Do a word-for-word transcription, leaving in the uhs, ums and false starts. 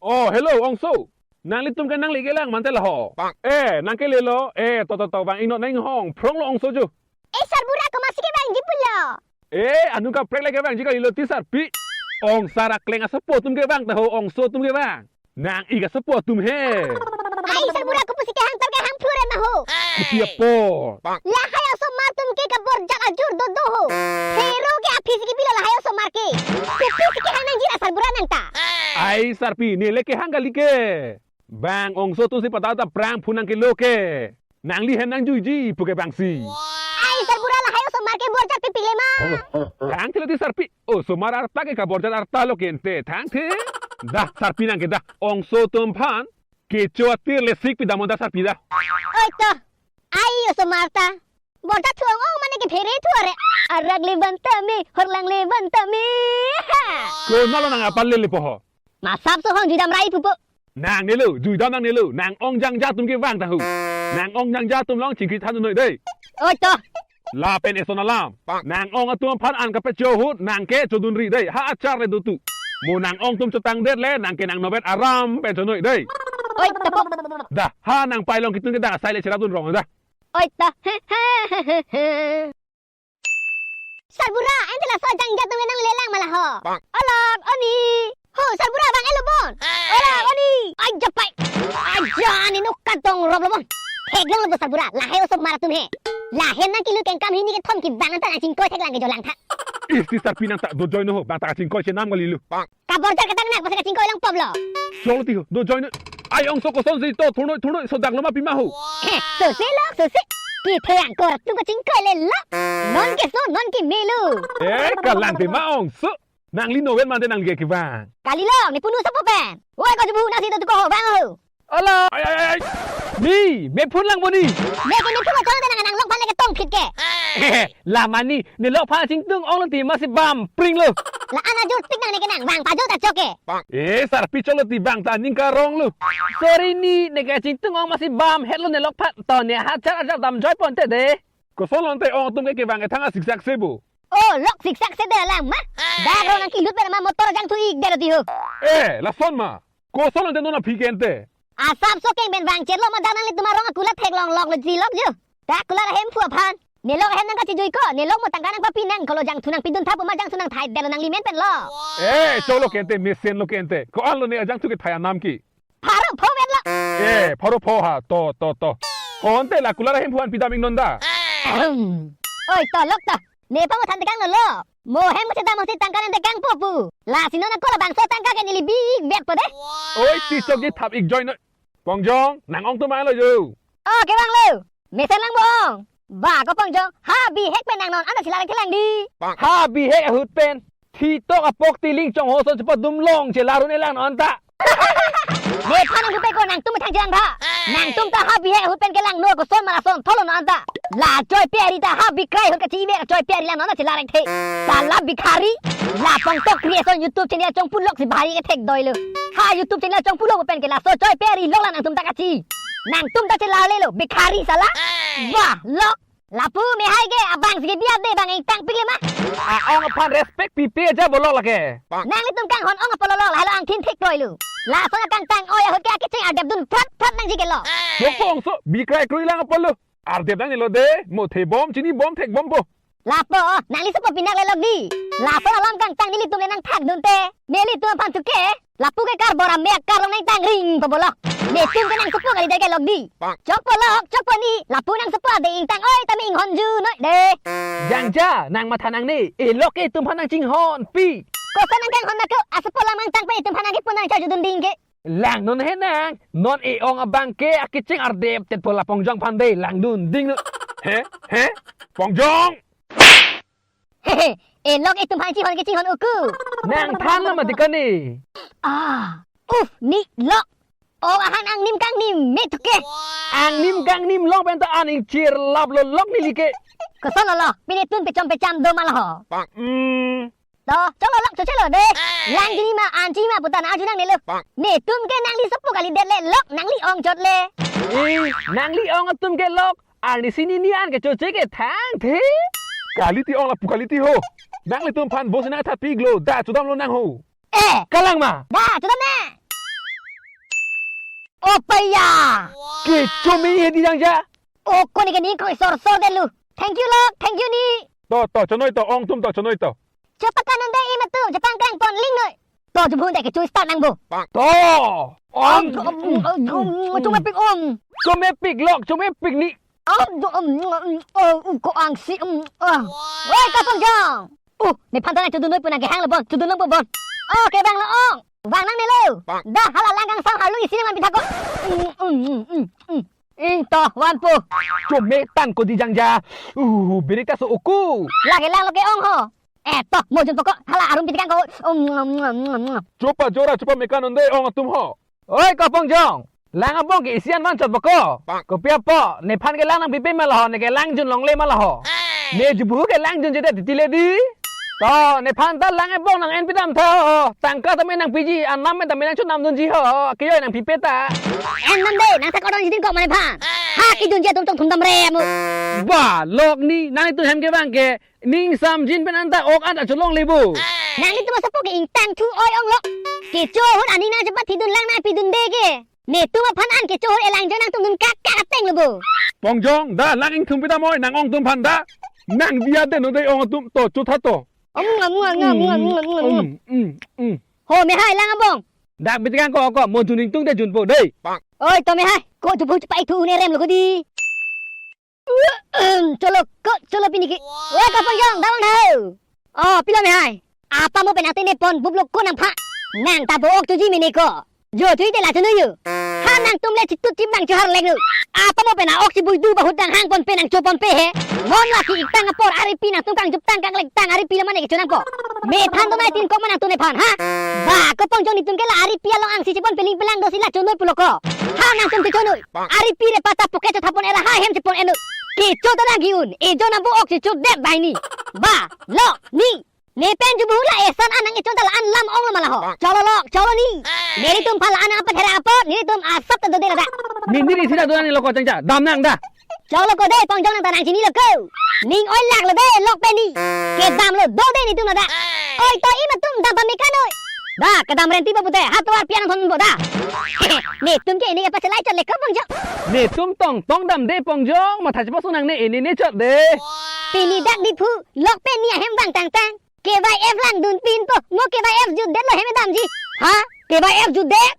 Oh, hello, ongso. Nanglitum ke nangli kelang mante laho. Eh, nang kelelo. Eh, to, to, to, vang ingnot nang inghong. Phronglo ongso jo. Eh, sarbura, komatsi kevangji pulo? Eh, anung kaprek le kevangji kalilo ti sarpi. Ong sar akleng asopo atum kevang ta ho, ongso atum kevang. Nang-ik asopo atum he. Ai, sarbura, kopusi kehang tar kehang phure ma ho. Kopi apor? Lahai osomar atum ke kaborjak ajur dodo ho. Hero ke aphi si kepilo lahai osomar ke. Kopusi kehang nangji ra sarbura nang ta? Ai, sarpi, nele kehang kali ke. Bang ongso atum si patta ta prang phun nang kelo ke. Nangli hem nangjuiji pu ke bangsi. Ai, sarbura, lahai osomar ke borjak pipile ma. Thangthelo ti sarpi. Osomar arta ke kaborjak arta lo ke ente. Thangthe. Dah, sarpi nang ke dah. Ongso atum aphan kecho atir le sik pidamnon dah sarpi dah. Oi to. Ai, osomar ta. Borjak thu ong ong mane ke phere thu are. Arak le van tame, horlang le van tame. Ha. Konatlo nang apal lele po ho? Masap so hong juidam rai pupo. Nang nelo, juidam nang nelo, nang-ong jangja atum kevang ta ho. Nang-ong jangja atum along chingki than noi dei. Oi to. Lapen eson alam. Nang-ong atum aphan an kapecho ahut, nang ke chodunri dei. Ha achar le dotu. Mo nang-ong atum chotangdet le, nang ke nang nobet aram pen chonoi dei. Oi to po. Dah, ha nang pailong kitun ke dah, sai le cherap dun rong dah. Oi to. Sarbura, ente laso jangja atum ke nang lelang ma laho. Olok, oni. Ho, sarbura, vang-et lo bon. Olok, oni. Ai, japai. Aja, ani nuk kantong rop lo bon. Theklonglo bo sarbura, lahai osomar atum he. Lahen nang kilu kengkam hini kethom kevang anta nang chingkoi theklang ke jolang tha. Isti sarpi nang ta dojoi no ho, bang ta chingkoi chenam kalilo. Kaborjak ketang nak, pasi kachingkoi lang pop lo. Cholo ti ho, dojoi noi. Ai ongso kosonsi to, thurnoi, thurnoi, sodak lo ma pima ho. He, sose lo, sose. Kethe angkor atum kachingkoi le lo. Non keso, non keme lo. Eh, kalang te ma ongso. Nangli noven mante nangli ke kevang. Kalilo, ne punu sapo pen. Oi, ko jubu nasi to ko ho, vang ho. Olo. Ai, ai, ai, ai. Ni, me phun lang bo ni. Me ke me phun chong nang nang lok phan le ketong phit ke. La mane, ne lok phan chingtung ong lo ti masi bam pring lo. La ana jur tik nang ne ke nang vang pajut ta chok ke. Eh, sarpi cholo ti vang ta ning karong lo. Sorry ni, ne ke chingtung ong masi bam het lo ne lok phan to ne hachar ajap damjoi ponte dei. Kosonlo ante ong atum ke kevang ke thang asiksak se bo. Oh, lok siksak se dei lang ma. Dak rong nang kilut pen ma motor jangthu-ik dei lo ti ho. Eh, lason ma. Kosonlo ante non aphi ke ente. Asap so keng pen vang cherlo ma dak nanglitum arong akulat theklong lok lo ji lok jo. Dak kulat ahem phu aphan. Ne lok ahem nang kachijui ko, ne lok mo tangka nang papi nang kolo jangthu nang pidun tha pu ma jangthu nang thai dei lo nangli men pen lo. Eh, cholo ke ente, mesen lo ke ente. Ko-an lo ne ajangthu kethai anam ke. Pharo pho vet lo. Eh, pharo pho ha, to, to, to. Ho ante la kulat ahem phu an pidam iknon da. Ahem. Oi, to lok to. Ne pa mo than tekang lo lo. Mo hem mo chedam mo si tangka nang tekang po pu. Lasi non ako labangso tangka ke neli big bet po dei. Oi, ti chok ji thap-ik joi noi. Pongjong, nang-ong atum vanglo jo. Oh, kevanglo. Mesen lang bo ong. Ba ko Pongjong, ha bihek pen nang non anta chelarek thelang dei. Ha bihek ahut pen thitok apok tiling chongho ason chepadum long chelarun-et lang non anta. Nephan nang kupe ko nangtum thang chelang tha. Nangtum ta ha bihek ahut pen kelangno koson ma lason tholo non anta. La Joy Perry ta ha bikrai ahut kachive Joy Perry lang non anta chelarek the. Sala bikhari. La Pongtok Creation YouTube channel chongpulok si bhari kethek doi lo. Ha YouTube channel chongpulok pen ke laso Joy Perry lok lang nangtum ta kachi. Nangtum ta chelar le lo, bikhari sala. Wah, lok. Lapu me hai ke, abang si kebi ade bang ingtang pik le ma. A-ong aphan respect pipe aja bo lok lake. Nanglitum kanghon ong apotlo lok, lahelo angthin thek kroi lo. Lason akangtang oi ahut ke akecheng adep dun phat phat nangji ke lo. Lok po ongso, bikrai kroi lang apotlo. Ardep nang nelo dei, mo thebom, chinibom, thekbom po. Lapu, nangli sopo pinak le lok dei. Lason alam kangtang nelitum le nangthak dunte. Nelitum aphan thu ke. Lapu ke karbor ame akar long nangtang ring po bo lok. Netum ke nang sopo kali dei ke lok dei. Chok po lok, chok po ni. Lapu nang sopo ade ingtang oi tame inghon ju noi dei. Jangja, nang matha nangne. E lok ke itum aphan nangchinghon pi. Koson nang kanghon ma ko, asopo alam kangtang pen itum aphan nangkepon nangchajudun ding ke. Langnon he nang, non e-ong abang ke akecheng ardep tet po la Pongjong aphan dei, langdun ding no. He? He? Pongjong! Hehe, e lok itum aphan chinghon kechinghon uku. Nang than lo mati kani. Ah, uf, ni lok. O ahan angnim kangnim me thu ke. Angnim kangnim long pen ta an ingchir lap lo lok neli ke. Koson lo lo, pini tun pechom pecham do ma lo ho. Hmm. To, cholo lok, cho chelo dei. Lang jini ma, an jini ma, putan aju nangne lo. Netum ke nangli sopo kalidet le lok, nangli ong chot le. Eh, nangli ong atum ke lok, arni sini ni an ke choche ke thangthe. Kali ti ong lapu kali ti ho. Nanglitum aphan bo si nangtha pik lo, da chodam lo nang ho. Eh. Kalang ma. Da, chodam ne. Papaya. Kecho me hedi jangja. O, ko ne ke ni ko sor sor detlo. Thank you lok, thank you ni. To, to, chonoi to, ong atum to, chonoi to. Chopakan un dei itum, chepangkrang pon ling noi. To, chubhun dei kecho start nangpo. To. Om. Om, om, om, om, chomepik om. Chomepik lok, chomepik ni. Om, om, om, om, o, u ko angsi, om, ah. Woi, Kapongjong. Uh, nephan ta nang chodun noi pu nang kehang lo bon, chodun nangpo bon. Oh, kevang lo ong. Vang nangne lo. Da hala lang kangsam halu isi nang man pithak ko. Mm, mm, mm, mm, mm. Ing to, vanpo. Chometang ko di jangja. Uh, birik ta so uku. Lake lang lo ke ong ho. Eh, to, mo junpo ko. Hala arum pitikang ko. Um, mm, mm, mm, mm. Chopajor ra chopamekan un dei ong atum ho. Oi, Kapongjong. Lang abong ke isi an vanchotpo ko. Kopi apot, nephan ke lang nangpipe ma laho, ne ke lang jun longle ma laho. Ne jubu ke lang junjedet titi le di. To, nephan ta lang ebong nang-enpi dam tha ho. Tangka tame nangpiji, anam me tame nangchonamdunji ho. Kejoi nangpipe ta. En dam dei, nang thak kordon jidin kok ma nephan. Ha, kejunji atum chongthum dam re mo. Ba, lok ni, nanglitum hem kevang ke, ning samjin pen anta ok anta cholongle bo. Nanglitum asapo ke ingtang thu oi ong lo. Kecho ahut aning nangchepathidun lang nangpidunde ke. Netum aphan an kecho ahut elang joi nangtum dun kak kak ateng lo bo. Pongjong, da lang ingthumpi dam oi, nang ong atum aphan da. Nang diya de no dei ong atum to, chotha to. Om, ngam, ngam, ngam, ngam, ngam, ngam, ngam. Mm, mm, mm. Ho, mehai lang abong. Dak pitikang ko ko, mo jun ingtung de junpo dei. Oi, to mehai, ko jubu chepai thu un-e rem lo ko di. Cholo ko, cholo pini ke. Woi, Kapongjong, damang tha ho. Oh, pilo mehai. Apa mo pen atene pon bublo ko nangpha. Nang ta bo ok choji mene ko. Jo choji te la chonoi yo. Ha nangtum le chitut chibang chohar lek lo. Apa mo pen a-ok chibui du bahut dang hang ponpe nangcho ponpe he. Mon la ki-ik tang apor aripi nangtum kangjup tang kanglek tang aripi le mane kecho nangpo. Methan do nai tin kok ma nangtum nephan ha. Ba Kapongjong netum ke la aripi along angsi chepon peling pelang dosi la chonoi pulo ko. Ha nangtum chechonoi. Aripi re pata poke chothapon era ha hem chepon eno. Kecho ta dang ki-un. Ejo nang bo ok chichuk det bai ni. Ba, lo, ni. Ne pen jubu la esan an nang echon ta la an lam ong lo ma laho. Cholo lok, cholo ni. Nelitum aphan la an apathere apot, nelitum asap ta dode ladak. Ni ni isi ta do nang lo ko changcha. Dam nang da. Cholo ko dei Pongjong nang ta nang chinilo ko. Ning oi lak lo dei lok pen ni. Kedam lo do dei netum ladak. Oi to imatum dam pamekan noi. Da, kedam renti ba pute, ha tovar pian thon bo da. Netum ke ini apa chelai chot le ko Pongjong. Netum tong tong dam dei Pongjong, matha chepasu nangne ini ne chot dei. Pini dak Diphu, lok pen ni ahem vang tang tang. K Y F langdun pinpo, mo K Y F jutdet lo hem damji. Ha? K Y F jutdet?